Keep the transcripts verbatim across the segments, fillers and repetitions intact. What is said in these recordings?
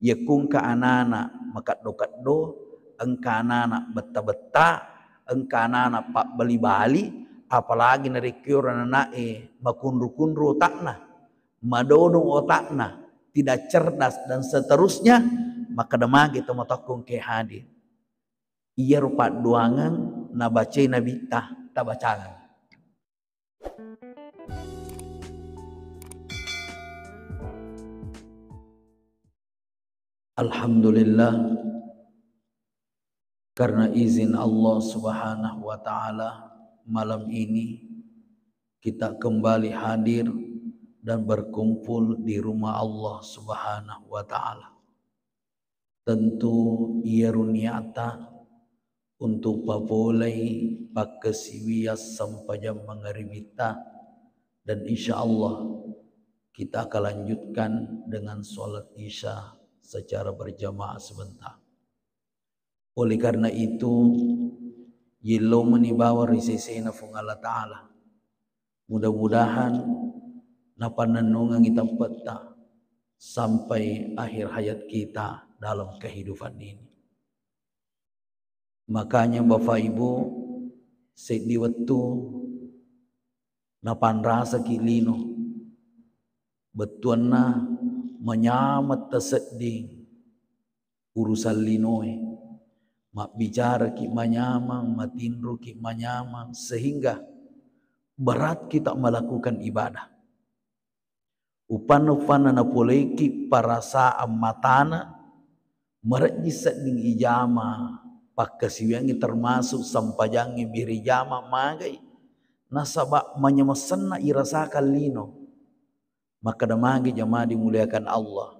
Iyekku engka anana makeddo-keddo, engka anana betta-betta, engka anana pabbali-bali, apalagi narekko ero anana'e makunru-kunru otakna, madodong otakna, tidak cerdas dan seterusnya, makkeda magi tomatoakku engkae hadir. Iyaro paddoangeng nabacai nabitta, tabacangeng. Alhamdulillah, karena izin Allah Subhanahu wa Ta'ala, malam ini kita kembali hadir dan berkumpul di rumah Allah Subhanahu wa Ta'ala. Tentu iyaro niatta untuk papolei pakkasiwiang sempajang mangaribitta, dan insya Allah kita akan lanjutkan dengan sholat isya secara berjamaah sebentar. Oleh karena itu, yello meni bawang ri sesena Fuang Allah Ta'ala. Mudah-mudahan napannennungengngi teppetta sampai akhir hayat kita dalam kehidupan ini. Makanya Bapak Ibu, seddi wettu napanrasaki lino, bettuanna manyameng tasedding urusan linoe, mabbicaraki manyameng, matinroki manyameng, sehingga berat kita melakukan ibadah. Upanna-upanna napoleiki perasaan matana, marejji sedding ijama pakkasiwiangngi, termasuk sempajangngi biri jama magai, nasaba manyameng senna irasakan lino. Makkeda magi jamaah dimuliakan Allah,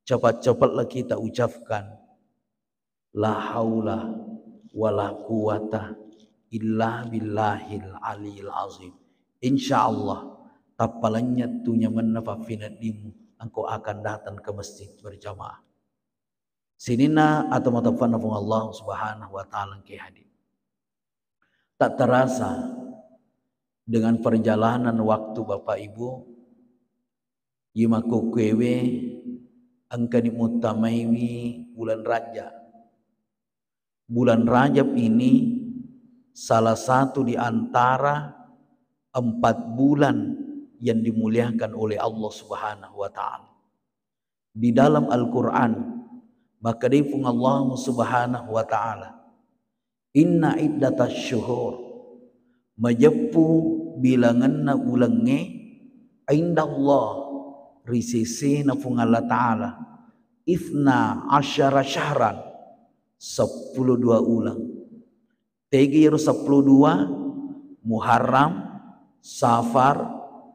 cepat-cepatlah kita ucapkan, "La haula wala quwata illa billahil aliyil azim." Insya Allah, tappalennyet tu nyamenna faffineddimu, engkau akan datang ke masjid berjamaah. Sininna atau matappanna Puang Allah Subhanahu wa Ta'ala engke hadir. Tak terasa, dengan perjalanan waktu, Bapak Ibu, iye makkukkuewe, engkani muttamaiwi bulan Rajab. Bulan Rajab ini salah satu di antara empat bulan yang dimuliakan oleh Allah Subhanahu wa Ta'ala. Di dalam Al-Quran, makkedai Puang Allah Subhanahu wa Ta'ala, "Inna iddatasy syuhur," majeppu bilangenna ulengnge, "indallah," ri sesena Puang Allah Ta'ala, "itsna asyara syahran," seppulo dua uleng. Tegi iyaro seppulo dua? Muharram, Safar,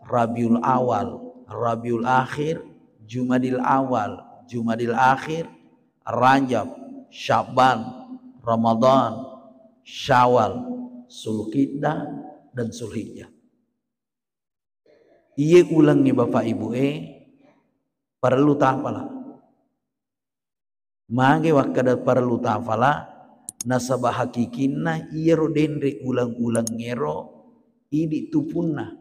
Rabiul Awal, Rabiul Akhir, Jumadil Awal, Jumadil Akhir, Rajab, Sya'ban, Ramadan, Syawal, Zulqa'dah, dan Zulhijjah. Iye ulengnge, Bapak Ibu e, parellu tafala. Mage wakkeda parellu tafala, nasaba hakikinna iyaro denre uleng-ulengngero idi tupunna,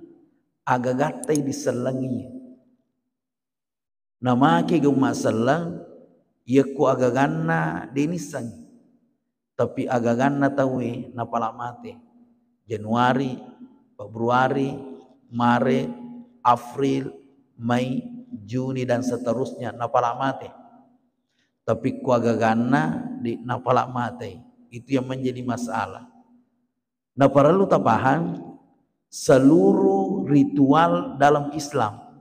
agagattai disellengi. Namake gau masselleng, iyekko agaganna de nissengi, tapi agaganna tauwe napala mate. Januari, Februari, Maret, April, Mei, Juni, dan seterusnya, napala mate. Tapi ko agaganna de napala matei. Itu yang menjadi masalah. Nah, parellu tapahang, seluruh ritual dalam Islam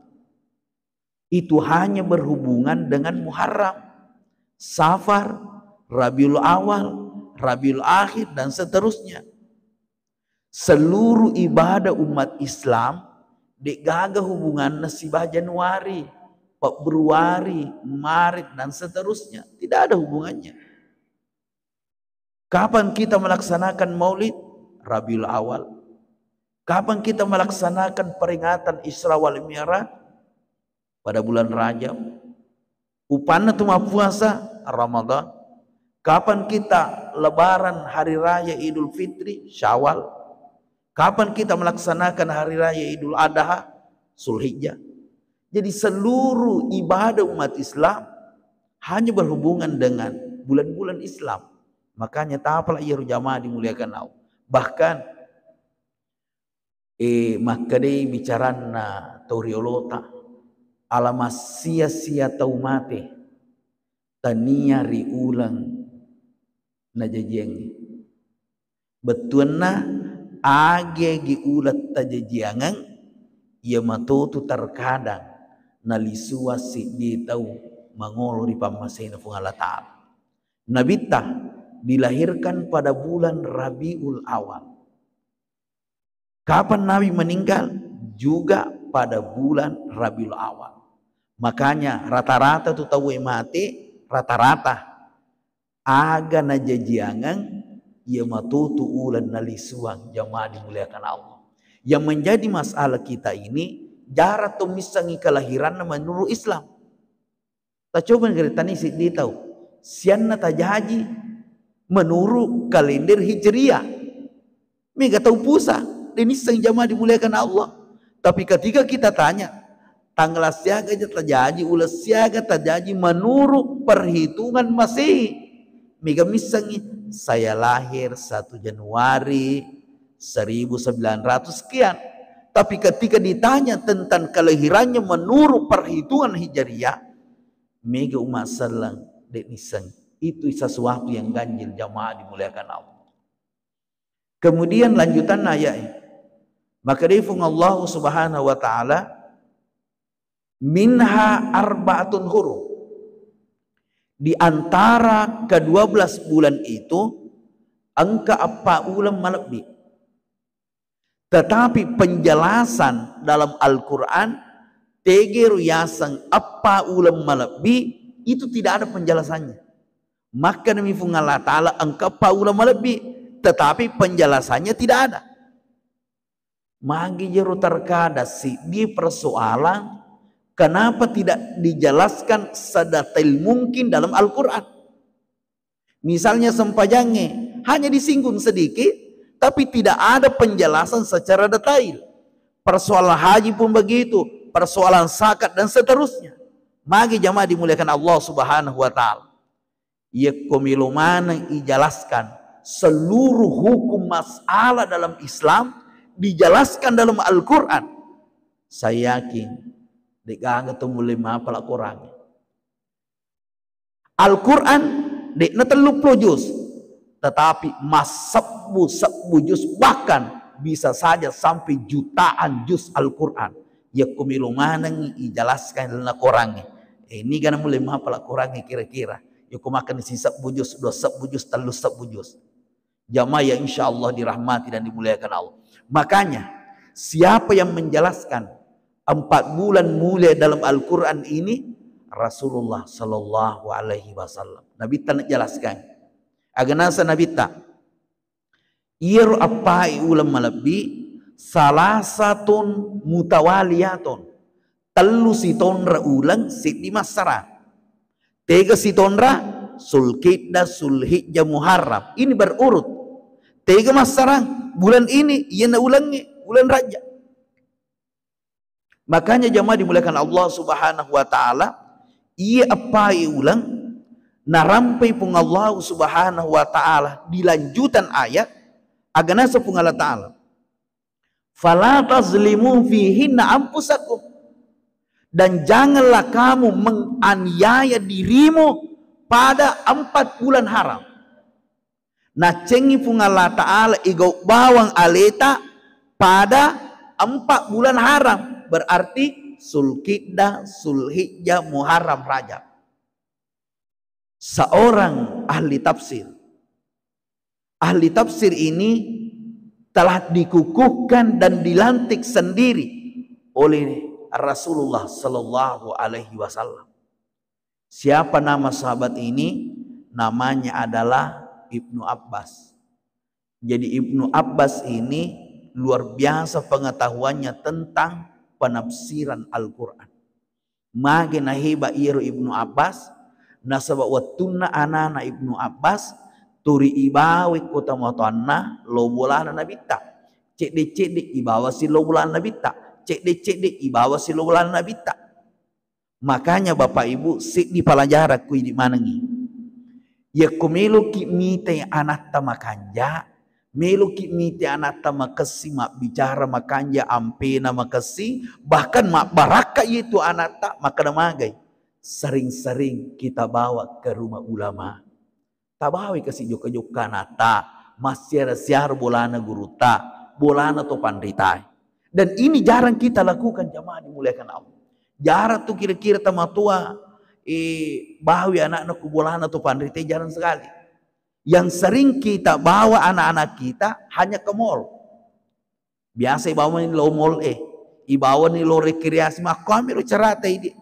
itu hanya berhubungan dengan Muharram, Safar, Rabiul Awal, Rabiul Akhir, dan seterusnya. Seluruh ibadah umat Islam de'gaga hubunganna sibawa Januari, Februari, Maret, dan seterusnya. Tidak ada hubungannya. Kapan kita melaksanakan Maulid? Rabiul Awal. Kapan kita melaksanakan peringatan Isra wal Mi'raj? Pada bulan Rajab. Upanna tu mappuasa? Ramadan. Kapan kita lebaran hari raya Idul Fitri? Syawal. Kapan kita melaksanakan hari raya Idul Adha? Zulhijjah. Jadi seluruh ibadah umat Islam hanya berhubungan dengan bulan-bulan Islam. Makanya tapala iyaro jamaah dimuliakan Allah. Bahkan, eh, makkedai bicaranna tau riolota, ala massia-sia tau mate tania ri uleng najajiangngi. Bettuanna, agi-agi uleng tajajiangeng, iya matotu terkadang nalisuang siddi tau mangolo ri pammasena Puang Allah Ta'ala. Nabitta dilahirkan pada bulan Rabiul Awal. Kapan Nabi meninggal? Juga pada bulan Rabiul Awal. Makanya rata-rata tu tau e mate, rata-rata aga najajiangeng, iya matotu uleng nalisuang, jamaah dimuliakan Allah. Yang menjadi masalah kita ini, jarang to missengi kelahiranna menurut Islam. Tacoba gare tani siddi tau, sianna tajaji menurut kalender Hijriah. Mega tau pusa, de nisseng, jamaah dimuliakan Allah. Tapi ketika kita tanya, tanggal siaga aja tajaji, uleng siaga tajaji menurut perhitungan Masehi. Mega missengi, saya lahir satu Januari seribu sembilan ratus sekian. Tapi ketika ditanya tentang kelahirannya menurut perhitungan Hijriah, mega umat selleng de nisseng. Itu sesuatu yang ganjil, jamaah dimuliakan Allah. Kemudian lanjutan ayat ini. Maka difung Allah Subhanahu wa Ta'ala, "Minha arba'atun hurum." Di antara kedua belas bulan itu, engka eppa uleng malebbi. Tetapi penjelasan dalam Al-Quran, tegero yaseng eppa uleng malebbi, itu tidak ada penjelasannya. Makkedami Puang Allah Ta'ala, engka eppa uleng malebbi, tetapi penjelasannya tidak ada. Magi jero terkadang siddi persoalan, kenapa tidak dijelaskan sedetail mungkin dalam Al-Quran? Misalnya sempajangnge hanya disinggung sedikit, tapi tidak ada penjelasan secara detail. Persoalan haji pun begitu, persoalan zakat dan seterusnya. Magi jamaah dimuliakan Allah Subhanahu wa Ta'ala. Yekko melo maneng ijelaskan seluruh hukum masalah dalam Islam, dijelaskan dalam Al-Quran, saya yakin de gaga to mulle mapala Quran. Al-Quran de'na telluppulo juz, tetapi massebbu-sebbu juz, bahkan bisa saja sampai jutaan juz Al-Quran. Yakko melo manengngi ijelaskan lalenna Qurangnge. Eh, niga namulle mapala Qurangnge kira-kira? Yakko makkeda sisebbu juz, dua sebbu juz, tellu sebbu juz. Jamaah yang insya Allah dirahmati dan dimuliakan Allah. Makanya, siapa yang menjelaskan empat bulan mulia dalam Al-Quran ini? Rasulullah Sallallahu Alaihi Wasallam. Nabitta najelaskan. Aga naseng Nabitta, iyaro eppae uleng malebbi, salasatun mutawaliyatun. Tellu sitonra uleng, seddi massarang. Tega sitonra? Sulkidda, Sulhijja, Muharram. Ini berurut. Tega massarang? Bulan ini, iyana ulengnge, bulan Rajab. Makanya jamaah dimuliakan Allah Subhanahu wa Ta'ala, iya eppae uleng narampai Puang Allah Subhanahu wa Ta'ala di lanjutan ayat, aga naseng Puang Allah Ta'ala, "Fala tazlimu fihinna anfusakum." Dan janganlah kamu menganiaya dirimu pada empat bulan haram. Naccengi Puang Allah Ta'ala igau bawang aleta pada empat bulan haram, berarti Sulkidda, Sulhijja, Muharram, Rajab. Seorang ahli tafsir, ahli tafsir ini telah dikukuhkan dan dilantik sendiri oleh Rasulullah Sallallahu Alaihi Wasallam. Siapa nama sahabat ini? Namanya adalah Ibnu Abbas. Jadi, Ibnu Abbas ini luar biasa pengetahuannya tentang penafsiran Al-Quran. Mage naheba iyaro Ibnu Abbas, nasaba wettunna anana Ibnu Abbas turi ibawa ko tomatoanna lo bolana Nabitta. Cedde-cedde ibawa si lo bolana Nabitta. Cedde-cedde ibawa si lo bolana Nabitta. Makanya Bapak Ibu, seddi pelajaran ku idi manengi. Yakko meloki mitai anatta makanja, meloki mitai anatta makessi mabbicara makanja, ampena makessi, bahkan mabbarakka itu anatta, makkeda magai, sering-sering kita bawa ke rumah ulama. Tabawai kasi jokka-jokka anatta, massiara-siara bolana gurutta, bolana to panritae. Dan ini jarang kita lakukan, jamaah dimuliakan Allah. Jarang tuh kira-kira tamatua, eh, bawi anakna ku bolana to panritae, jarang sekali. Yang sering kita bawa anak-anak kita hanya ke mall. Biasa ibawani lo mall, eh, ibawani lo rekreasi, makkuami ro carata idi.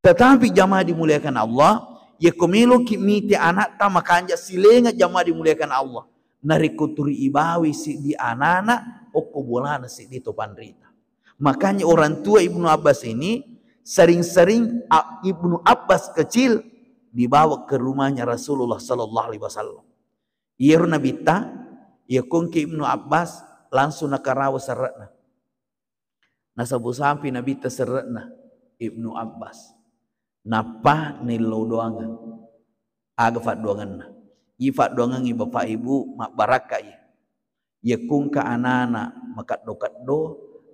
Tetapi jamaah dimuliakan Allah, yakko meloki mite anatta makanja, silenga jamaah dimuliakan Allah. Narekko turi ibawi siddi anana, okko bolana siddi to panrita. Makanya orang tua Ibnu Abbas ini sering-sering a-, Ibnu Abbas kecil dibawa ke rumahnya Rasulullah sallallahu alaihi wasallam. Iyaro Nabitta, yakko engka Ibnu Abbas, langsung nakarawa serre'na. Nasabo sampi Nabitta serre'na Ibnu Abbas. Nappa nillau doangeng. Aga faddoangenna? Iye faddoangengnge Bapak Ibu mabbarakka iye. Yakko engka anana makeddo-keddo,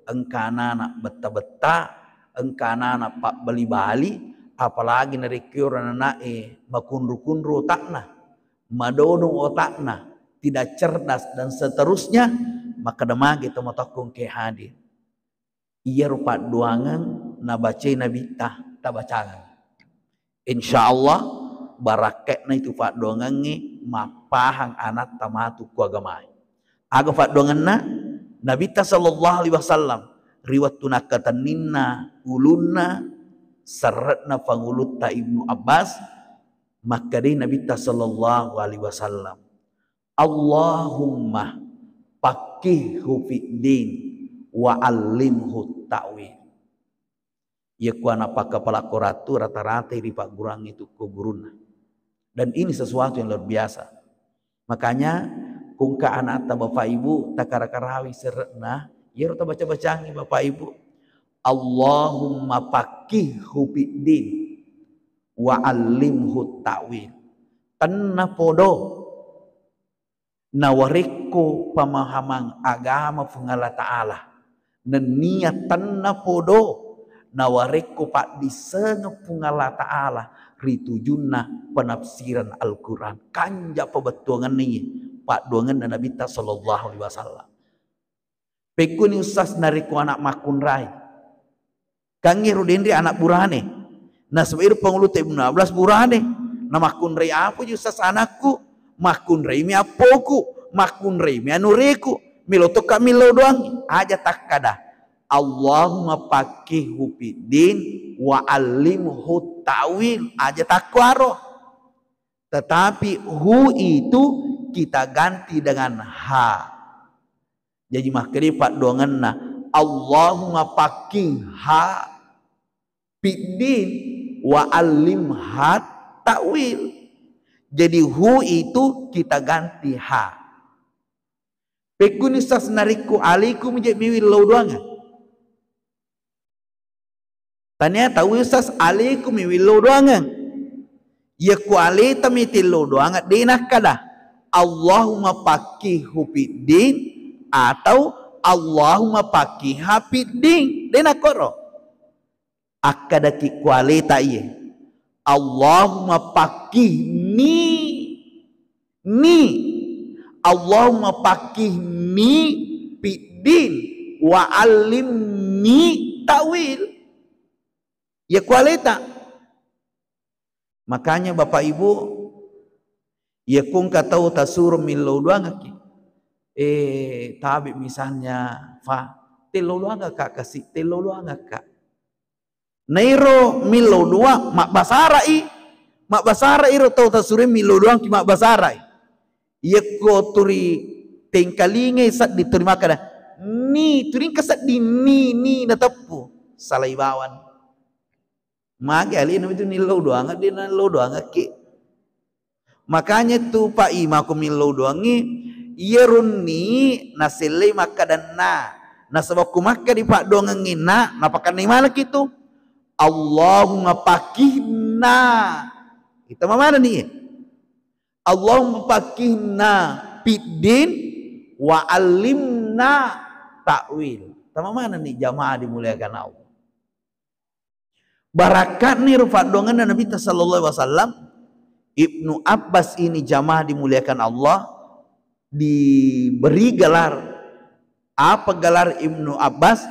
engka anana betta-betta, engka anana pabbali-bali, apalagi narekko ero anana'e makunru-kunru otakna, madodong otakna, tidak cerdas dan seterusnya, makkeda magi tomatoakko engkae hadir. Iyaro paddoangeng nabacai Nabitta, tabacangeng. Insya Allah, barakkaina itu paddoangengnge mappahang anatta matu ku agamae. Aga paddoangenna? Nabitta sallallahu alaihi wasallam, ri wettu nakkatenninna ulunna, serre'na pangulutta Ibnu Abbas, makkedai Nabitta sallallahu alaihi wasallam, "Allahumma faqqihhu fid din wa allimhu ta'wil." Iya ku ana pakkapala Quran tu rata-rata ri pagguruangnge tu ko gurunna. Dan ini sesuatu yang luar biasa. Makanya, kungka anatta Bapak Ibu, takara-karawi serre'na, iyaro tabaca-bacangi Bapak Ibu. "Allahumma faqqihhu fid din wa allimhu ta'wil." Tenna podo nawarekko pemahaman agama Puang Allah Ta'ala, nennia tenna podo nawarekko paddissengeng Puang Allah Ta'ala ri tujunna penafsiran Al-Quran. Kanja pabettuangenna iye paddoangenna Nabitta sallallahu alaihi wasallam. Pekkuni Ustaz narekko anak makkunrai? Kan ero denre anak burane. Nasaba ero pangulutta Ibnu Abbas burane. Namakkunrai apa ji Ustaz anakku? Makkunraimi appoku, makkunraimi anureku. Melo tokka millau doangngi. Aja takkada, "Allahumma faqqihhu fid din wa allimhu ta'wil." Aja takkuaro. Tetapi hu itu kita ganti dengan ha. Jaji makkedai paddoangenna, "Allahumma faqqihha fid din wa allimha ta'wil." Jadi hu itu kita ganti ha. Pekkuni Ustaz narekko alaikum je miwillau doangeng? Tania tau Ustaz, alaikum miwillau doangeng. Iya ku aleta mi tillau doangeng, de nakkada, "Allahumma faqqihhu fid din" atau "Allahumma faqqihha fid din." De nakkoro. Akkadaki ku aleta iye, "Allahumma faqqihni." Ni. "Allahumma faqqihni fid din wa allimni ta'wil." Iya ku aleta. Makanya Bapak Ibu, iya ku engka tau tasuro millau doangekki. Eh, tabe misalnya, fa, tillau doangekka kasi, tillau doangekka. Nairo millau doang, mabbasara'i, mabbasara'i ro tau tasuroi millau doangki mabbasara'i. Iyakko turi tengkalingai seddi turi makkada, ni, turi engka seddi ni, ni nateppu, salai bawang. Magi alena itu nillau doang, de nallau doangekki. Makanya tu Pak Ima ko millau doangngi, iyaronni nasellei makkadanna. Nasaba ko makkadi paddoangengnginna, napakannai manekki tu. Allahumma faqihna. Kita mana nih? Allahumma faqihna fiddin wa allimna ta'wil. Tama mana nih jamaah dimuliakan Allah? Barakatni ro faddongenna Nabitta sallallahu alaihi wasallam, Ibnu Abbas ini jamaah dimuliakan Allah, diberi gelar, apa gelar Ibnu Abbas?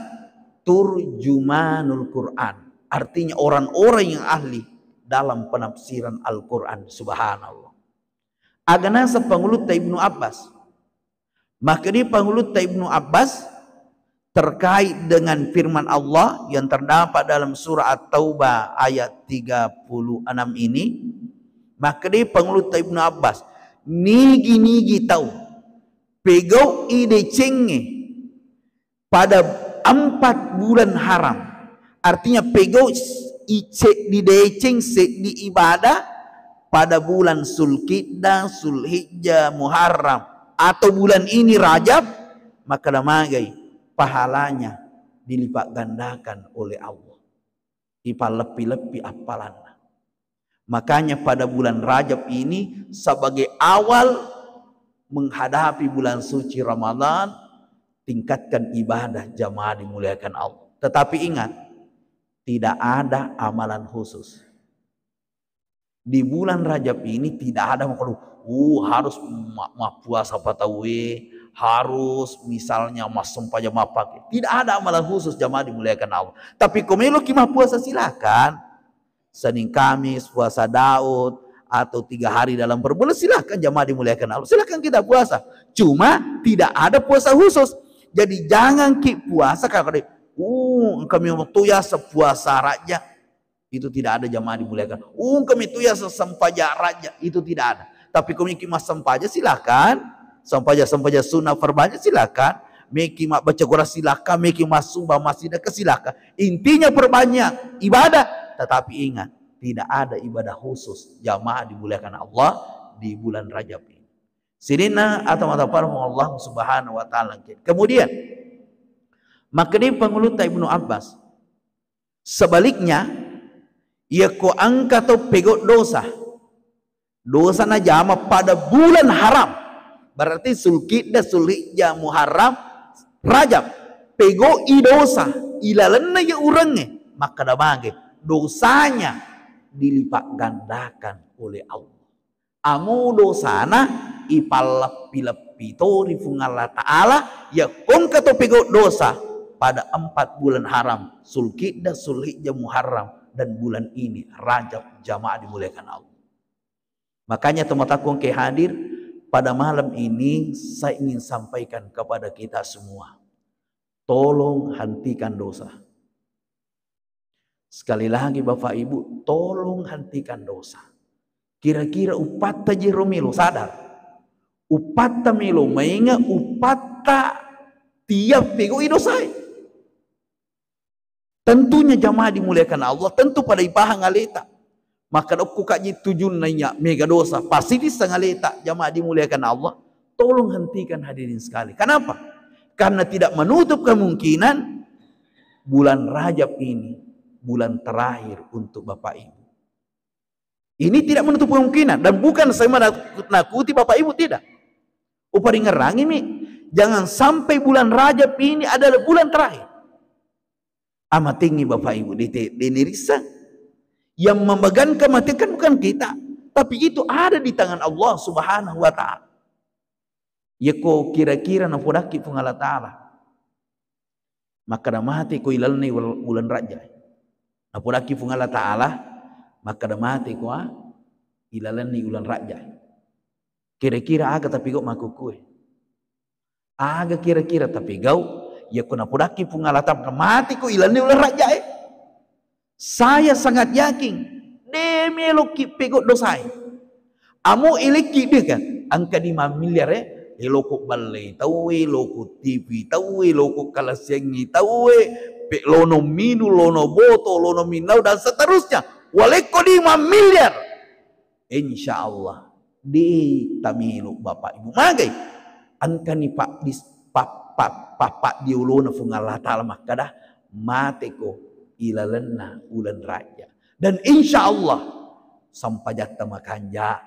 Turjumanul Quran. Artinya orang-orang yang ahli dalam penafsiran Al-Quran. Subhanallah. Aga naseng pangulutta Ibnu Abbas. Makkedai pangulutta Ibnu Abbas terkait dengan firman Allah yang terdapat dalam surah At-Taubah ayat tiga puluh enam ini. Makkedai pangulutta Ibnu Abbas, nigi-nigi tau pegau'i decengnge pada empat bulan haram. Artinya pegau i-, seddi deceng, seddi ibadah pada bulan Sulkiddah, Sulhijjah, Muharram, atau bulan ini Rajab, maka damagai pahalanya dilipat gandakan oleh Allah. Ipalleppi-leppi appalanna. Makanya pada bulan Rajab ini sebagai awal menghadapi bulan suci Ramadan, tingkatkan ibadah jamaah dimuliakan Allah. Tetapi ingat, tidak ada amalan khusus. Di bulan Rajab ini tidak ada makhluk, "Uh, harus ma-, mappuasa apa tauwe, harus misalnya massempajang mappake." Tidak ada amalan khusus jamaah dimuliakan Allah. Tapi ko meloki mappuasa silakan. Senin Kamis, puasa Daud, atau tiga hari dalam per bulan, silahkan jamaah dimuliakan Allah. Silahkan kita puasa. Cuma tidak ada puasa khusus. Jadi jangan ki puasa kalau ada, "Uh, kami waktu ya sepuasa raja." Itu tidak ada jamaah dimuliakan. "Uh, kami tu ya sesempaja raja." Itu tidak ada. Tapi kami ki mas sempaja silahkan. Sempaja-sempaja sunnah perbanyak silahkan. Meki mabbaca Quran silahkan, meki massumbang massidekah silahkan. Intinya perbanyak ibadah, tetapi ingat, tidak ada ibadah khusus jamaah dimuliakan Allah di bulan Rajab ini. Sininna atau mata parfum Allah Subhanahu wa Ta'ala. Kemudian, makkedai pangulutta Ibnu Abbas, sebaliknya, yakko engka to pegau dosa, dosa najama pada bulan haram. Berarti Sulkiddah, Sulhijjah, Muharram, Rajab. Pegau'i dosa ilalenna ye urengnge, makkeda mage, dosanya dilipat gandakan oleh Allah. Amo dosana ipalleppi-leppi to ri Puang Allah Ta'ala, yakko engka to pegau dosa pada empat bulan haram, Sulkiddah, Sulhijjah, Muharram, dan bulan ini Rajab, jamaah dimuliakan Allah. Makanya, teman-temanku yang hadir pada malam ini, saya ingin sampaikan kepada kita semua, tolong hentikan dosa. Sekali lagi, Bapak Ibu, tolong hentikan dosa. Kira-kira upatta jero melo sadar. Upatta melo mainga, upatta tiap pegau'i dosae. Tentunya jamaah dimuliakan Allah, tentu pada ipahang aleta. Maka dokko kaji tujunna iya mega dosa, pasti disseng aleta, jamaah dimuliakan Allah. Tolong hentikan hadirin sekali. Kenapa? Karena tidak menutup kemungkinan bulan Rajab ini bulan terakhir untuk Bapak Ibu. Ini tidak menutup kemungkinan dan bukan saya menakut-nakuti Bapak Ibu, tidak. Uparingerangi mi, jangan sampai bulan Rajab ini adalah bulan terakhir. Amatengi Bapak Ibu, dite-, denirissa. Yang memegang kematian kan bukan kita, tapi itu ada di tangan Allah Subhanahu wa Ta'ala. Yeko kira-kira napodakki Puang Allah Ta'ala, makkeda mate ko ilalenni wul-, wulan Rajab. Napodakki Puang Allah Ta'ala, makkeda mate ko, ah, ilalenni wulan Rajab. Kira-kira aga tapigau makkukue? Aga kira-kira tapigau? Yako napodakki Puang Allah Ta'ala, mate ko ilalenni wulan Rajab e. Saya sangat yakin, de meloki pegau dosae. Amo elekki de kan, engka di mammiliar e, eloko ballei tauwe, loko T V tauwe, loko kalasiangi tauwe, pe lono minu, lono boto, lono minau, dan seterusnya. Walekko di mammiliar, insya Allah de tamelo Bapak Ibu. Magai? Engkani pak dis-, pa-, pa-, pa-, pa diolona Puang Allah Ta'ala makkeda, mate ko ilalenna uleng rajja. Dan insya Allah, sampajatta makanja,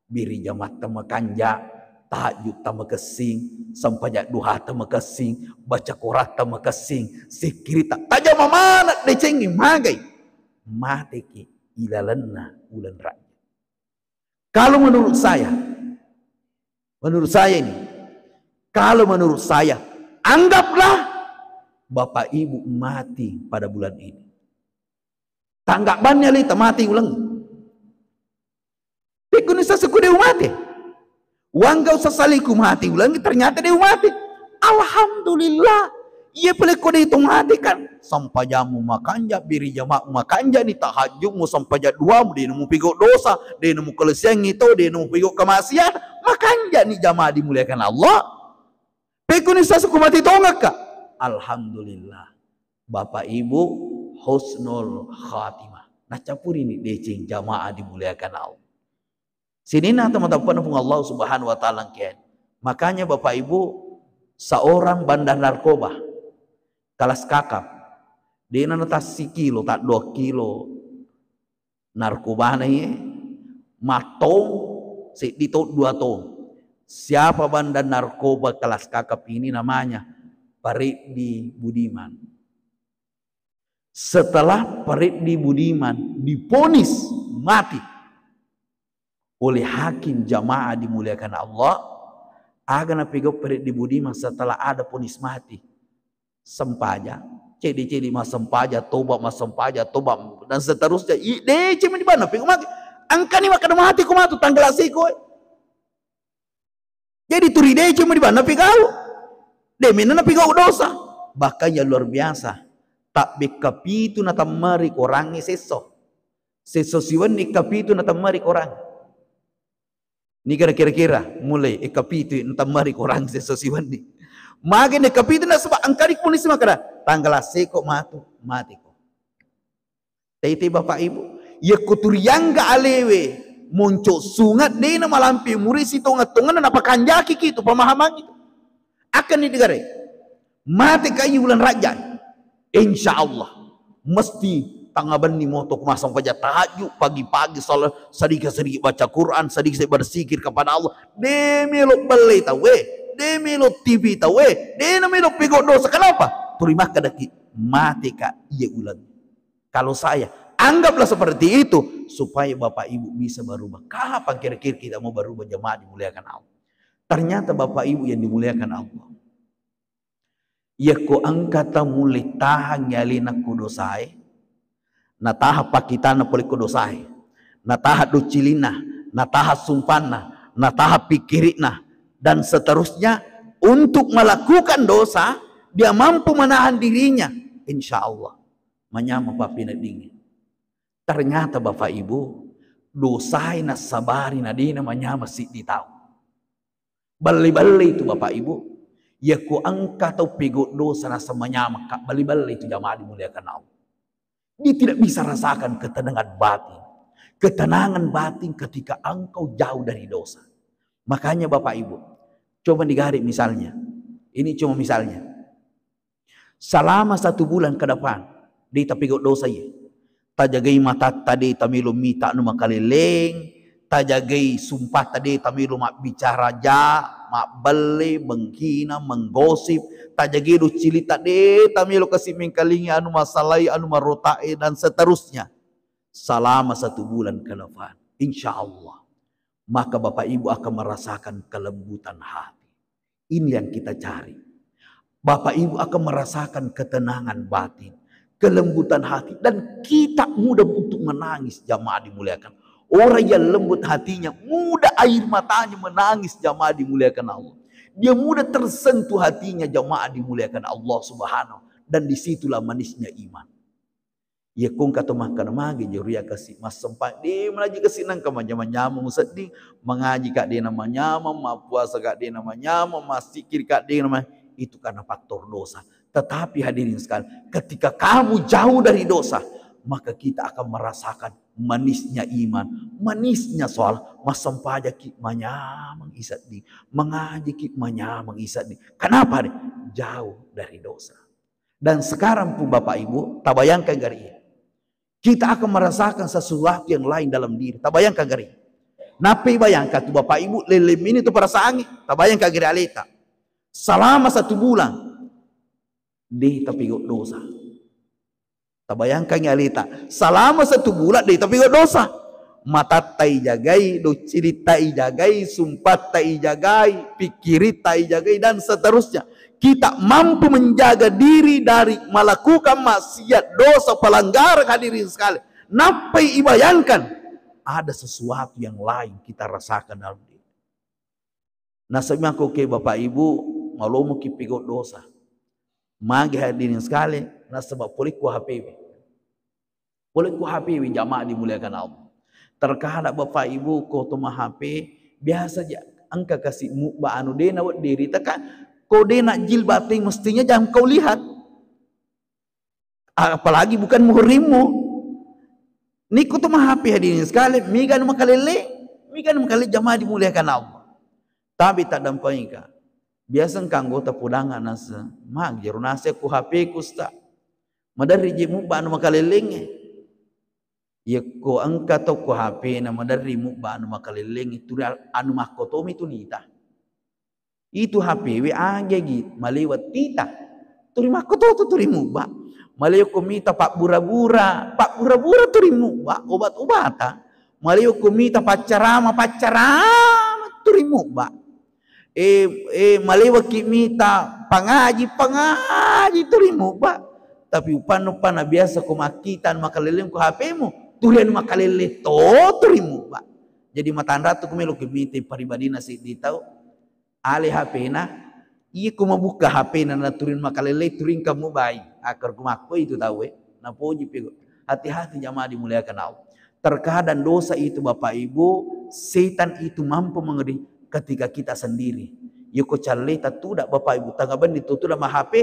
biri jamatta makanja, tahajjutta makessing, sampaja duhata makessing, baca koratta makessing, sikkiritta tajama maneng decengngi magai, mateki ilalenna uleng rajja. Kalau menurut saya, menurut saya ini, kalau menurut saya, anggaplah Bapak Ibu mati pada bulan ini. Tanggap banni alita mati uleng. Pekuni sasukku de' umate. Wangga usasaliku mati uleng, ternyata de' umate. Alhamdulillah. Iya pale ko de' to mate kan. Sampajammu makanja, biri jamamu makanja ni, tahajjudmu, sampaja duamu, de' namu pigau dosa, de' namu kaleseangngi to, de' namu pigau kemaksiat, makanja ni jamaah dimuliakan Allah. Pekuni sasukku mati tongakka. Alhamdulillah. Bapak Ibu husnul khatimah. Nacapurini deceng jamaah dimuliakan Allah. Sininna tau matappe'na Puang Allah Subhanahu wa Ta'ala engkae. Makanya Bapak Ibu, seorang bandar narkoba, kelas kakap, de'na natassi kilo, taddua kilo narkobana iye, mattong, seddi tong, dua tong. Siapa bandar narkoba kelas kakap ini? Namanya Pareddi Budiman. Setelah Pareddi Budiman diponis mati oleh hakim, jamaah dimuliakan Allah, aga napigau Pareddi Budiman setelah ada ponis mati? Sempaja, ceddi-ceddi massempaja, toba massempaja, toba, dan seterusnya. I, deceng mani banna pigau mati. Engkani makkeda mati ko matu tanggal asiko. Jadi tuli deceng mani banna pigau. De' mena napigau dosa. Bahkan yang luar biasa, tabbekka pitu natammari korangnge sesso. Sesso siwenni kapitu natammari korang. Ni kira-kira mulai eka pitu natammari korang sesso siwenni. Magi ne kapitu nasaba engkani ponis makkeda tanggal asiko matu, matiko. Tete Bapak Ibu, yakko turiangga alewe monco sungat de'na malampe muri sitongeng-tongenna napakanjaki kitu pemahaman itu. Akan ni digare. Mate ka iya uleng rajja. Insya Allah. Mesti tangnga benni moto ku massempajang tahajud, pagi-pagi salat, sedikit-sedikit baca Quran, sedikit-sedikit berzikir kepada Allah. De' melo belle tauwe, de' melo T V tauwe, de' na melo pigau dosa. Kenapa? Tuli makkeda ki, mate ka iya uleng. Kalau saya, anggaplah seperti itu supaya Bapak Ibu bisa berubah. Kapan kira-kira kita mau berubah, jemaah dimuliakan Allah? Ternyata Bapak Ibu yang dimuliakan Allah, yakko engka tau mulle tahang alena ko dosae, nataha pakkitana pole ko dosae, nataha doccilinna, nataha sumpanna, nataha pikkiri'na, dan seterusnya untuk melakukan dosa, dia mampu menahan dirinya, insya Allah manyameng pappineddingnge. Ternyata Bapak Ibu, dosae nassabari na de'na manyameng siddi tau. Balle-balle itu Bapak Ibu. Yakko engka tau pigau dosa naseng manyameng ka, balle-balle itu jamaah dimuliakan Allah. Dia tidak bisa rasakan ketenangan batin. Ketenangan batin ketika engkau jauh dari dosa. Makanya Bapak Ibu, coba digare misalnya. Ini cuma misalnya. Selama satu bulan ke depan, de' tapigau dosa iye. Tajagai matatta, de' tamelo mita anu makaleleng, tajagai sumpatta, de' tamelo mabbicara ja, mabbelle, menghina, menggosip, tajagai doccilitta, de' tamelo kasi mengkalingi anu masalai, anu marotae, dan seterusnya. Selama satu bulan ke depan, insya Allah, maka Bapak Ibu akan merasakan kelembutan hati. Ini yang kita cari. Bapak Ibu akan merasakan ketenangan batin, kelembutan hati, dan kita mudah untuk menangis, jamaah dimuliakan. Orang yang lembut hatinya, mudah air matanya menangis, jamaah dimuliakan Allah. Dia mudah tersentuh hatinya, jamaah dimuliakan Allah Subhanahu. Dan disitulah manisnya iman. Iya, ko engka to makkeda magi jori iya kasi massempa, de' manaji kasi nengka manyameng-nyameng usedding, mangaji ka de' namanyameng, mappuasa ka de' namanyameng, massikir ka de' nama-, itu karena faktor dosa. Tetapi hadirin sekalian, ketika kamu jauh dari dosa, maka kita akan merasakan manisnya iman, manisnya sholat, massempajaki manyameng isedding, mangajiki manyameng isedding. Kenapa de'? Jauh dari dosa. Dan sekarang pun Bapak Ibu, tabayangkan gari. Kita akan merasakan sesuatu yang lain dalam diri. Tabayangkan gari. Nappi bayangkan tu Bapak Ibu, lelleng mini tu perasaannya. Tabayangkan gari aleta. Selama satu bulan, deh tapi dosa. Tabayangkan aleta. Selama satu bulan, deh tapi dosa. Matatta ijagai, doccilitta ijagai, sumpatta ijagai, pikkiritta ijagai, dan seterusnya. Kita mampu menjaga diri dari melakukan maksiat, dosa, pelanggaran, hadirin sekalian. Nappai ibayangkan, ada sesuatu yang lain kita rasakan dalam diri. Nasaba ko ke Bapak Ibu, malomo ki pigau dosa. Magi hadirin sekalian, nasaba pole ku H P we. Pole ku H P we, jamaah dimuliakan Allah. Terkadang Bapak Ibu, ko to ma H P, biasa ja engka kasi mubba anu de na wedding rita kan, ko de na jilbab teng mestinya jangan kau lihat. Apalagi bukan muhrimmu. Niko to ma H P hadirin sekalian, miga anu makalele, miga anu makalele jamaah dimuliakan Allah. Tapi tak dampengika. Biasa engka anggota podang nase, "Magi jero nase ku H P ku, Ustaz? Maderri je mubba anu makalellengnge." Yekko engka to ku H P na maderri mubba anu makalellengnge, turi anu makkotomi tu nita. Itu H P we agegi malewa tita. Turi makkoto tu turi mubba. Malewa ko mita pabbura-bura, pabbura-bura turi mubba, obat-obata. Malewa ko mita paccarama, paccarama turi mubba. Eh, eh, malewa ki mita pangaji, pangaji turi mubba. Tapi upanna, upanna biasa ko makkita anu makalelleng ko H P-mu, turi anu makalelleng to turi mubba. Jadi matanra tu ko melo ki mita paribadina seddi tau. Ale H P-na, iya ko mabukka H P-na na turing makalele, turing kamu bai. Akar ku makko itu tau e. Napoji pego. Hati-hati jamaah dimuliakan Allah. Terkadang dosa itu Bapak Ibu, setan itu mampu mengedi ketika kita sendiri. Yoko calle tatuda Bapak Ibu, tanga benni tu tuda ma H P,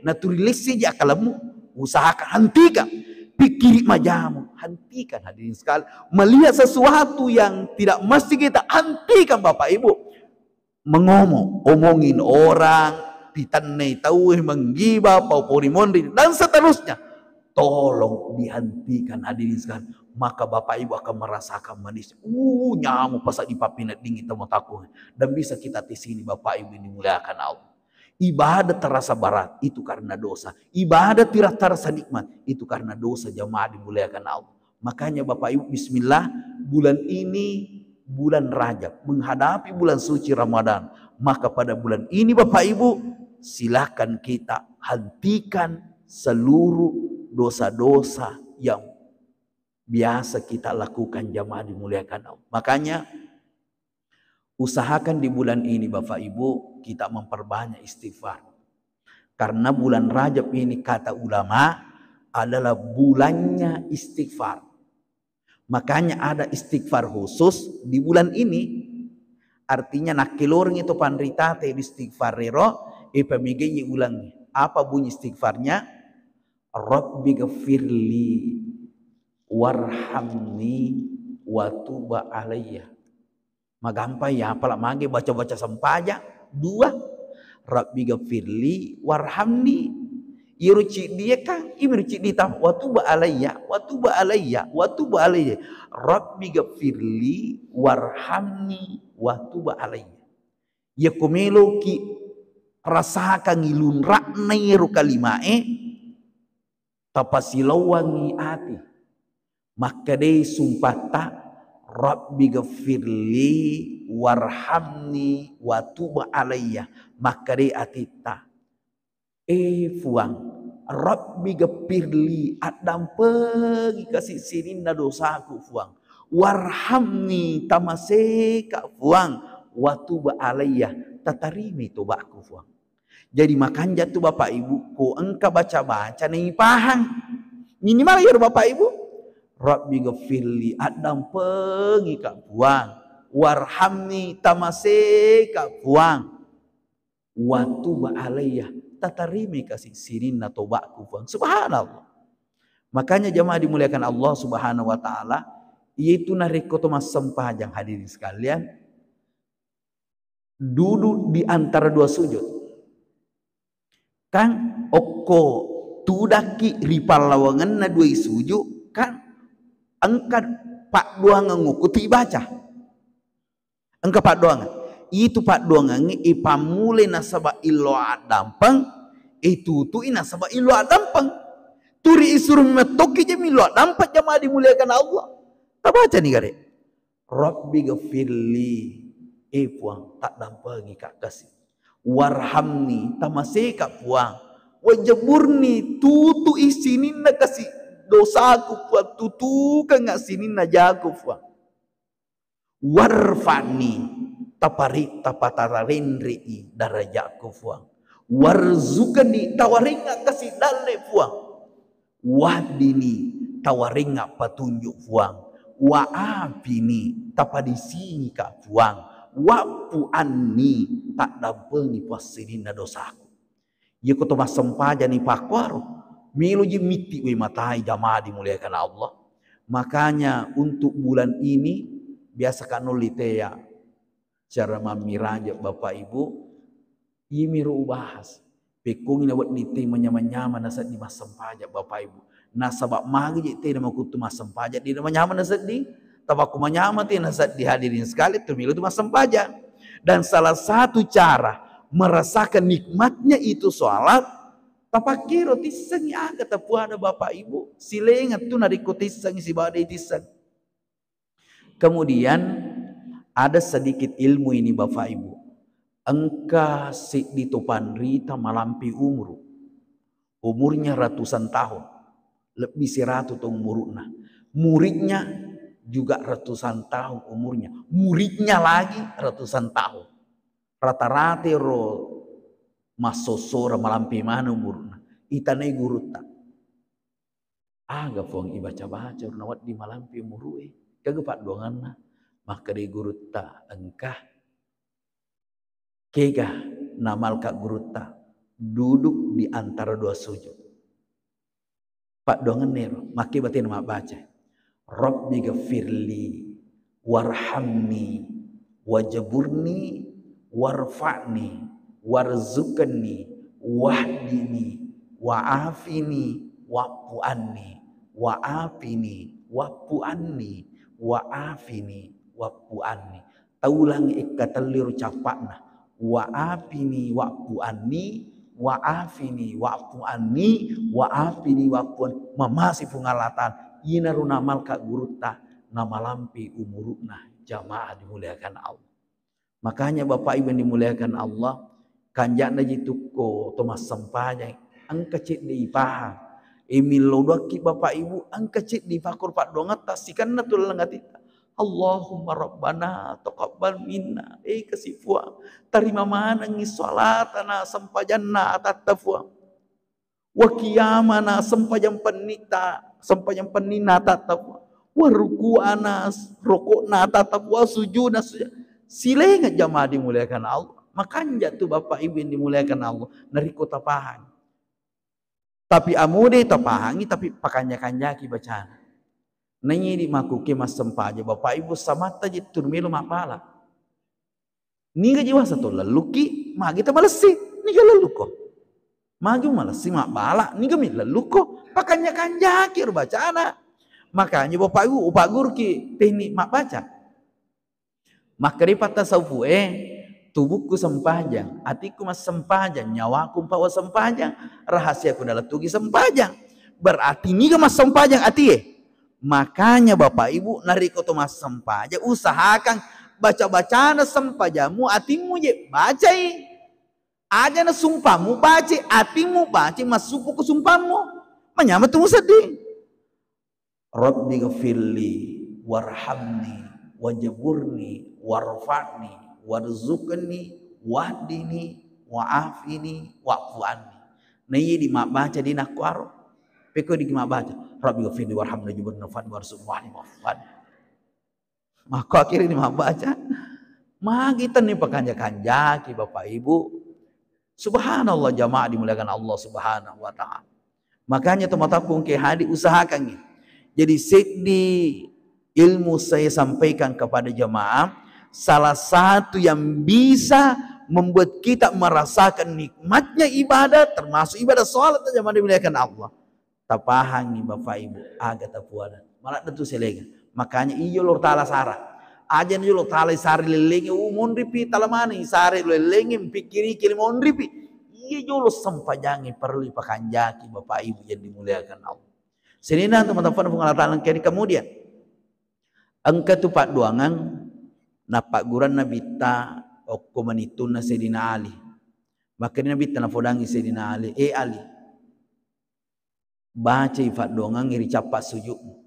na turing lesse ji akalemmu, usahakan hentikan. Pikiri majamu, hentikan hadirin sekalian. Melihat sesuatu yang tidak mesti kita hentikan Bapak Ibu. Mengomo, omongin orang, pitannai tau, menggiba, pau pori monri, dan seterusnya. Tolong dihentikan hadirin sekalian. Maka Bapak Ibu akan merasakan manis. Uh, nyamu pasal dipapineddingi tau mataku. Dan bisa kita di sini Bapak Ibu yang dimuliakan Allah. Ibadah terasa berat itu karena dosa. Ibadah tidak terasa nikmat itu karena dosa jamaah dimuliakan Allah. Makanya Bapak Ibu, bismillah, bulan ini bulan Rajab, menghadapi bulan suci Ramadan. Maka pada bulan ini Bapak Ibu, silakan kita hentikan seluruh dosa-dosa yang biasa kita lakukan jamaah dimuliakan Allah. Makanya usahakan di bulan ini Bapak Ibu kita memperbanyak istighfar. Karena bulan Rajab ini kata ulama adalah bulannya istighfar. Makanya ada istighfar khusus di bulan ini. Artinya nakkelorengngi to panritate di istighfar rero, e pamegaiye ulangi. Apa bunyi istighfarnya? Rabbi gfirli warhamni wa tub alayya. Magampai ya, apala mage baca-baca sempajang, dua. Rabbi gfirli warhamni. Iyaro ciddi e kan, iyaro ciddi ta, wa tub alayya, wa tub alayya, wa tub alayya. Rabbi gfirli warhamni wa tub alayya. Yako meloki rasakangngi lunra'na iyaro kalimae, tapasilauwangngi ati. Makkedai sumpatta, "Rabbi gfirli warhamni wa tub alayya." Makkedai atitta, "Eh Fuang, Rabbi gfirli, addampengi kasi sininna dosaku Fuang. Warhamni, tamaseka Fuang, wa tub alayya, tatarimai tobakku Fuang." Jadi makanja tu Bapak Ibu, ko engka baca-baca naipahang. Minimal iyaro Bapak Ibu, "Rabbi gfirli, addampengi ka Puang, warhamni, tamaseka Puang, wa tub alayya, tatarimai kasi sininna tobakku Puang." Subhanallah. Makanya jamaah dimuliakan Allah Subhanahu wa Ta'ala, yaitu narekko to massempajang, hadirin sekalian, duduk di antara dua sujud. Kan okko Tudakki ri pallawangenna duai suju, kan engka paddoangeng okko tu ibaca. Engka paddoangeng. Itu paddoangengnge ipammulai nasaba illo addampeng, itutui nasaba illo addampeng. Turi isuru mettokki je millo addampeng, jamaah dimuliakan Allah. Tabacani gare. Rabbi ghafirli, eh Puang, taddampengika kasi. Warhamni, tamaseka Puang. Wajburni, tutui sininna kasi dosaku Puang, tutukengnga sininna jaku Puang. Warfa'ni, tapari-, tapatarenre'i darajaku Puang. Warzuqni, tawarengnga kasi dalle Puang. Wahdini, tawarengnga patunjuk Puang. Wa'afini, tapadisingika Puang. Wa'fu anni, taddampengi Puang sininna dosaku. Iyako to massempajang ni pakkuaro, meloji mitti we matai, jamaah dimuliakan Allah. Makanya untuk bulan ini biasa ka nolli tea cara mammiraja Bapak Ibu, iyemiro ubahas. Pekkongi na wedding te manyamang-nyamang nasedding massempajang Bapak Ibu. Nasaba magi je te namakuttu massempajang, de namanyamang nasedding. Tapi ko manyamang te nasedding, hadirin sekalian, tu melo tu massempajang. Dan salah satu cara merasakan nikmatnya itu sholat, tapakkiro tissengi aga tapuada Bapak Ibu, silenga tu narekko tissengi sibawa de tisseng. Kemudian ada sedikit ilmu ini Bapak Ibu. Engka seddi to panrita malampe umuru. Umurnya ratusan tahun. Lebih seratu tahun umurnya. Muridnya juga ratusan tahun umurnya. Muridnya lagi ratusan tahun. Rata-rata ro massossora malampe mana umurnya. Itanai gurutta. Aga Puang ibaca-baca ro nawedding malampe umurue? Kega paddoanganna? Makkedai gurutta, engka. Kega namalka gurutta? Duduk di antara dua sujud. Paddoanganna ero, makke batena mabbaca. Rabbi ghafirli warhamni wajburni warfa'ni warzuqni wahdini wa'afini wa'fu anni wa'afini wa'fu anni wa'afini wa'fu anni. Taulang ekkatelliro cappa'na. Wa'afini wa'fu anni, wa'afini wa'fu anni, wa'afini wa'fu anni. Mamasi Puang Allah Ta'ala. Inaro namalka gurutta, namalampe umuru'na, jamaah dimuliakan Allah. Makanya Bapak Ibu yang dimuliakan Allah, kanja'na ji tukko to massempajang, engka cedde ipahang. E, millau doakki Bapak Ibu, engka cedde ipakoro paddoangetta, sikenna tu laleng atitta. Allahumma rabbana taqabbal minna. E, kasi Puang, tarima manengngi salatana, sempajanna atatta Puang. Wa qiyamana, sempajang pennitta, sempajang penninna atatta Puang. Wa ruku'ana, roko'na atatta Puang, sujudna, sujud. Silenga jamaah dimuliakan Allah. Makanja tu Bapak Ibu yang dimuliakan Allah. Narekko tapahang. Tapi amo de tapahangi, tapi pakanja-kanjaki bacana. Naiya idi makkuke massempajang, Bapak Ibu, samatta ji tu melo mabbala. Niga ji wasa to lellukki, magi ta malessi, niga lellukko. Magi malessi mabbala, niga mi lellukko. Pakanja-kanjaki ro bacana. Makanya Bapak Ibu, upagguruki teknik mabbaca. Makkeda pattasawufu e, tubukku sempajang, atikku massempajang, nyawaku mpawa sempajang, rahasiaku dalam tugi sempajang. Berarti niga massempajang atie? Makanya Bapak Ibu, narekko to massempajang, usahakan baca-bacana sempajammu, atimmu je bacai. Aja na sumpammu bacai, atimmu bacai, massuppuku sumpammu. Manyameng tu musedding. Rabbi ghafirli warhamni wajburni warfa'ni warzuqni wahdini wa'afini wa'fu anni. Naiya di mabbaca di nakkuaro. Pekko di mabbaca, Rabbi ghafirli warhamni wajburni warfa'ni warzuqni wahdini wa'fu anni. Makko akhirnya di mabbaca. Magi tenni pakanja-kanjaki Bapak Ibu. Subhanallah jamaah dimuliakan Allah Subhanahu wa Ta'ala. Makanya teman-teman ke hadir usahakan ini. Jadi seddi ilmu saya sampaikan kepada jemaah, salah satu yang bisa membuat kita merasakan nikmatnya ibadah, termasuk ibadah sholat, jamaah dimuliakan Allah. Tapahangi Bapak Ibu, aga tapuada. Maladde tu selenga. Makanya iyo lo tala sara. Aja na jolo tala sara lelenge, uh, monripi tala maneng sara lelenge, pikkiriki monripi. Iya jolo sempajangi perlu ipakanjaki Bapak Ibu yang dimuliakan Allah. Senina teman-teman Puang Allah Ta'ala kini kemudian engka tu paddoangeng nappagguranna Nabitta okko manittunna Sayyidina Ali. Makkeda Nabitta nafodangi Sayyidina Ali, "Eh Ali, bacai paddoangeng ri cappa sujudmu.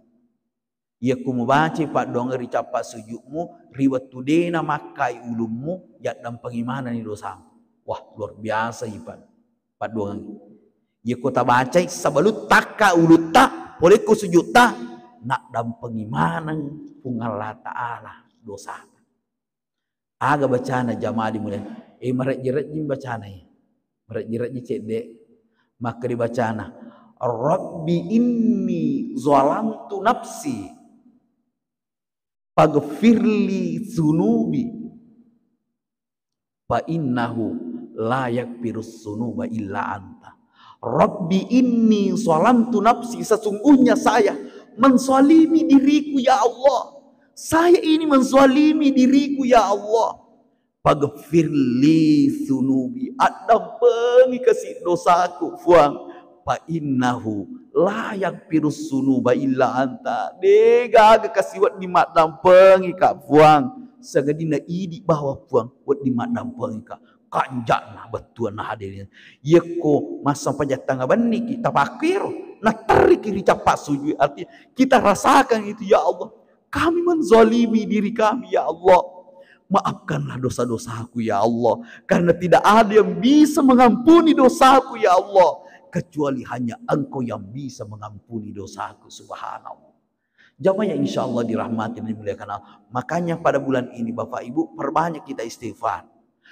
Yakko mubacai paddoangeng ri cappa sujudmu, ri wettu dena makkai ulummu, yaddampengi manenni dosamu." Wah, luar biasa ipa-, paddoangeng. Yakko tabacai sebelum takka ulutta, polekko sujutta, naddampengi maneng Puang Allah Ta'ala dosata. Aga bacana jamaah dimuliakan? Eh, marejji-rejji bacana, eh. Marejji-rejji cedde. Makkeda bacana, "Rabbi inni zalamtu nafsi faghfirli dzunubi fa innahu la yaghfirus dzunuba illa anta." "Rabbi inni zalamtu nafsi," sesungguhnya saya menzalimi diriku, ya Allah. Saya ini menzalimi diriku, ya Allah. "Faghfirli dzunubi," addampengi kasi dosaku, Puang. "Fa innahu la yaghfirus dzunuba illa anta," degaga kasi wedding maddampengika, Puang. Sangadinna idi bawa, Puang, wedding maddampengika. Kanja'na bettuanna hadirin. Yekko massempajang tengnga benniki, tapakkiro, naterriki ri cappa sujud. Artinya, kita rasakan itu, ya Allah, kami menzalimi diri kami, ya Allah. Maafkanlah dosa-dosaku, ya Allah. Karena tidak ada yang bisa mengampuni dosaku, ya Allah, kecuali hanya Engkau yang bisa mengampuni dosaku. Subhanallah. Jamaah yang insya Allah dirahmati dan dimuliakan Allah. Makanya pada bulan ini, Bapak Ibu, perbanyak kita istighfar.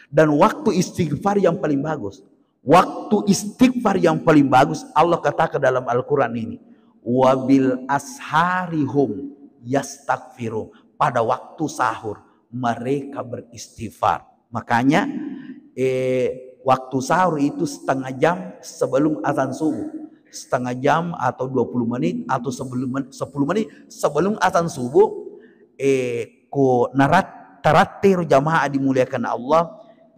Dan waktu istighfar yang paling bagus. Waktu istighfar yang paling bagus, Allah katakan dalam Al-Quran ini, "Wabil asharihum yastaghfirun." Pada waktu sahur, mereka beristighfar. Makanya, eh, waktu sahur itu setengah jam sebelum azan subuh. Setengah jam atau dua puluh menit atau sebelum men-, sepuluh menit sebelum azan subuh, eh, ko narat-, tarattero jamaah dimuliakan Allah,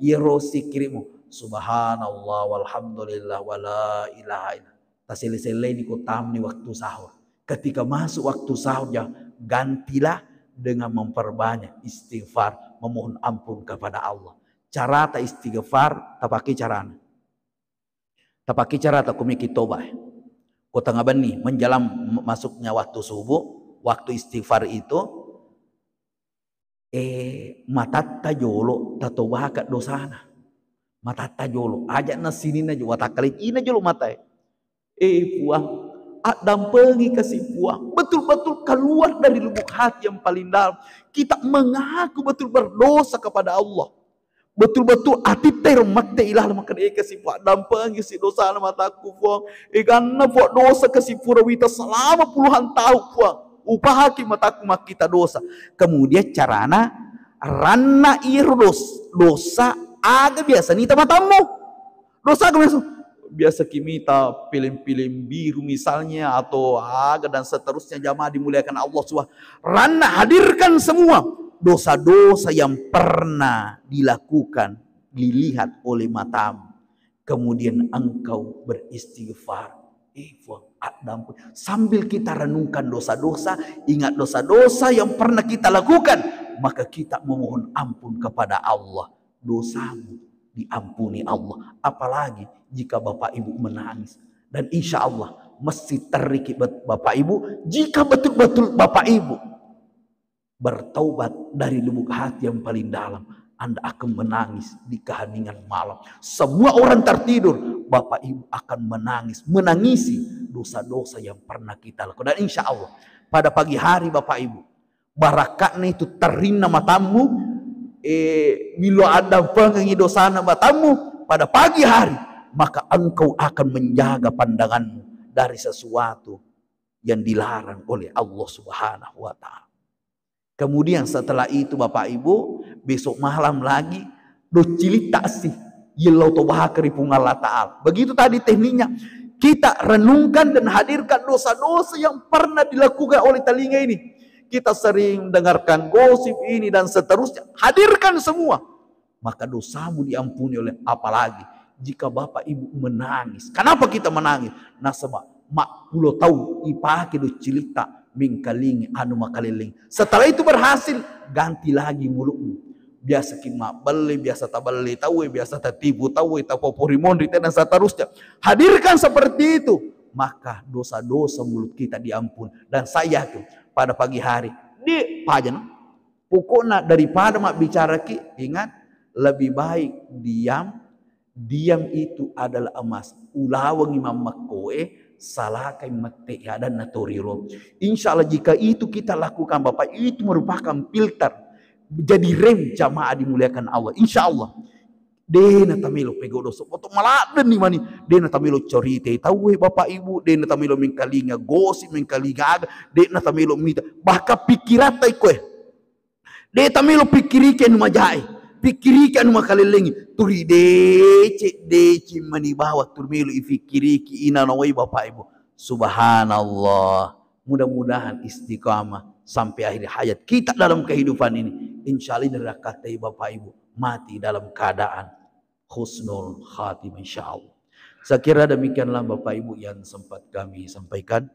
iyaro sikkirimu, "Subhanallah, walhamdulillah, wala ilaha illa." Taselle-selleni ko tamni waktu sahur. Ketika masuk waktu sahur, ja-, gantilah dengan memperbanyak istighfar, memohon ampun kepada Allah. Carata istighfar, tapake carana. Tapake carata ko meki toba. Ko tengnga benni, menjelang m-, masuknya waktu subuh, waktu istighfar itu, eh, matatta jolo tatobaka dosana. Matatta jolo, aja'na sininna jolo, watakkalai ina jolo matae. Eh, Puang, addampengi kasi, Puang. Betul-betul keluar dari lubuk hati yang paling dalam. Kita mengaku betul berdosa kepada Allah. Betul-betul atitta ero mette ilalang makkeda, "Eh, kasi, Puang, dampengisi dosana matakku, Puang. Eganna, Puang, dosa kasi pura wita selama puluhan tahun, Puang. Upahaki matakku makkita dosa." Kemudian carana, ranna iro dos-, dosa aga biasa nita matammu. Dosa aga biasa? Biasa kimita film-film biru misalnya atau aga dan seterusnya, jamaah dimuliakan Allah subhanahu. Ranna hadirkan semua dosa-dosa yang pernah dilakukan, dilihat oleh matamu. Kemudian engkau beristighfar. Eh, Puang, addampeng. Sambil kita renungkan dosa-dosa, ingat dosa-dosa yang pernah kita lakukan, maka kita memohon ampun kepada Allah. Dosamu diampuni Allah. Apalagi jika Bapak Ibu menangis. Dan insya Allah, mesti terriki bet-, Bapak Ibu, jika betul-betul Bapak Ibu bertaubat dari lubuk hati yang paling dalam, Anda akan menangis di keheningan malam. Semua orang tertidur, Bapak Ibu akan menangis, menangisi dosa-dosa yang pernah kita lakukan. Dan insya Allah, pada pagi hari Bapak Ibu, barakatna itu terrinna matammu, eh, milo addampengengi dosana matammu pada pagi hari, maka engkau akan menjaga pandanganmu dari sesuatu yang dilarang oleh Allah Subhanahu wa Ta'ala. Kemudian setelah itu, Bapak Ibu, besok malam lagi Doccilitta si, yellau tobahaka ri Puang Allah Ta'ala. Begitu tadi tekniknya. Kita renungkan dan hadirkan dosa-dosa yang pernah dilakukan oleh telinga ini. Kita sering dengarkan gosip ini dan seterusnya. Hadirkan semua. Maka dosamu diampuni oleh, apalagi jika Bapak Ibu menangis. Kenapa kita menangis? Nasaba mappulo tau ipake doccilitta mengkalingi anu makaleleng. Setelah itu berhasil, ganti lagi mulutmu. Biasa ki mabbelle, biasa tabelle tauwe, biasa tatipu tauwe, tapopori monri, dan seterusnya. Hadirkan seperti itu, maka dosa-dosa mulut kita diampun. Dan saya yakin pada pagi hari, di pajana, pokoknya daripada mabbicara ki, ingat, lebih baik diam. Diam itu adalah emas. Ulawengi mammekkoe, salakai mette adanna toriro. Insya Allah, jika itu kita lakukan, Bapak, itu merupakan filter, jadi rem, jamaah dimuliakan Allah. Insya Allah. De natamelo pegau dosa. Foto maladdenni mani. De natamelo cerita tauwe, Bapak Ibu. De natamelo mengkalinga gosip, mengkalinga aga. De natamelo mita. Bahkan pikiran tai koe. De tamelo pikkiriki anu majae, pikkiriki anu makalellengi, turi deceng-deceng mani bawang turi melo ifikkiriki inanawai Bapak Ibu. Subhanallah. Mudah-mudahan istiqamah sampai akhir hayat kita dalam kehidupan ini. Insya Allah ini rakkatai Bapak Ibu mati dalam keadaan husnul khatimah, insya Allah. Saya kira demikianlah Bapak Ibu yang sempat kami sampaikan.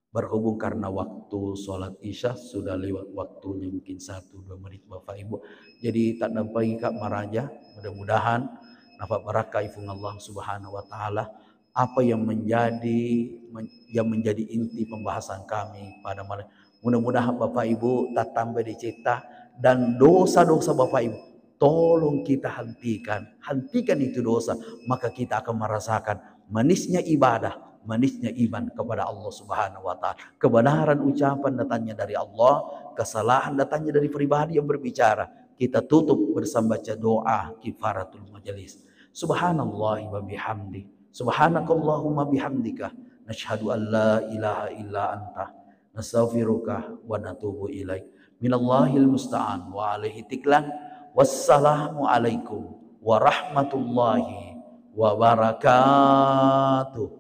Berhubung karena waktu sholat Isya sudah lewat waktunya mungkin satu dua menit Bapak Ibu. Jadi tak nampai Kak maraja, mudah-mudahan nafak barakah ifung Allah Subhanahu wa Ta'ala apa yang menjadi men- yang menjadi inti pembahasan kami pada malam. Mudah-mudahan Bapak Ibu tak tambah dicipta dan dosa-dosa Bapak Ibu tolong kita hentikan, hentikan itu dosa, maka kita akan merasakan manisnya ibadah, manisnya iman kepada Allah Subhanahu wa Ta'ala. Kebenaran ucapan datangnya dari Allah, kesalahan datangnya dari pribadi yang berbicara. Kita tutup bersama baca doa kifaratul majelis. Subhanallah wa bihamdi. Subhanakallahumma bihamdika. Nashhadu an la ilaha illa anta. Nastaghfiruka wa natubu ilaik. Minallahil musta'an wa alaihi tiklan. Wassalamu alaikum warahmatullahi wabarakatuh.